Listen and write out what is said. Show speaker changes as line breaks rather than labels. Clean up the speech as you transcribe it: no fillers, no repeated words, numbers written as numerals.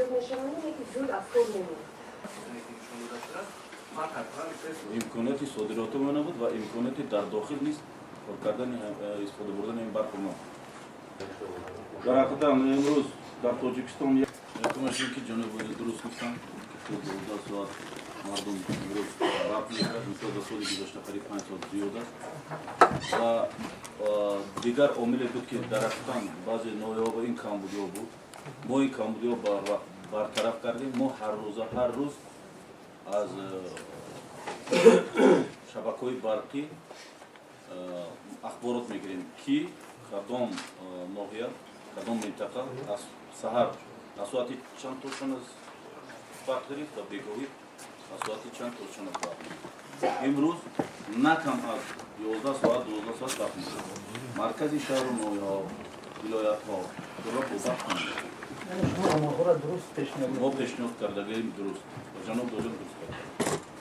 зиёд мешаванд, яке зуд аз кор мемонад.
Имконияти содироти мо набуд ва имконияти дар дохил низ кор кардани, истифода бурдани ин барқи мо. Дар ҳақиқатан имрӯз дар Тоҷикистон якумаш ин ки ҷаноби олӣ дуруст гуфтанд, ки то 12 соат мардум имрӯз барқ мегирад, нисбат ба соли гузашта қариб 5 соат зиёд аст. Ва дигар омиле буд, ки дар ҳақиқатан баъзе ноҳияҳо ин камбудиҳо буд. Мо ин камбудиҳо бартараф кардем. Мо ҳаррӯза, ҳар рӯз аз шабакаҳои барқӣ ахборот мегирем, ки кадом ноҳия, кадом минтақа аз саҳар аз соати чанд то чанд аз барқ гирифт ва бегоҳӣ аз соати чанд то чанд аз барқ мегирифт. Имрӯз на кам аз 11 соат, 12 соат барқ мегирад. Маркази шаҳру ноҳияҳо, вилоятҳо пурра бо барқ
Яъне шумо оморҳоро дуруст пешниҳод
мо пешниҳод кардагием, дуруст ва ҷаноб дожам дуруст кард.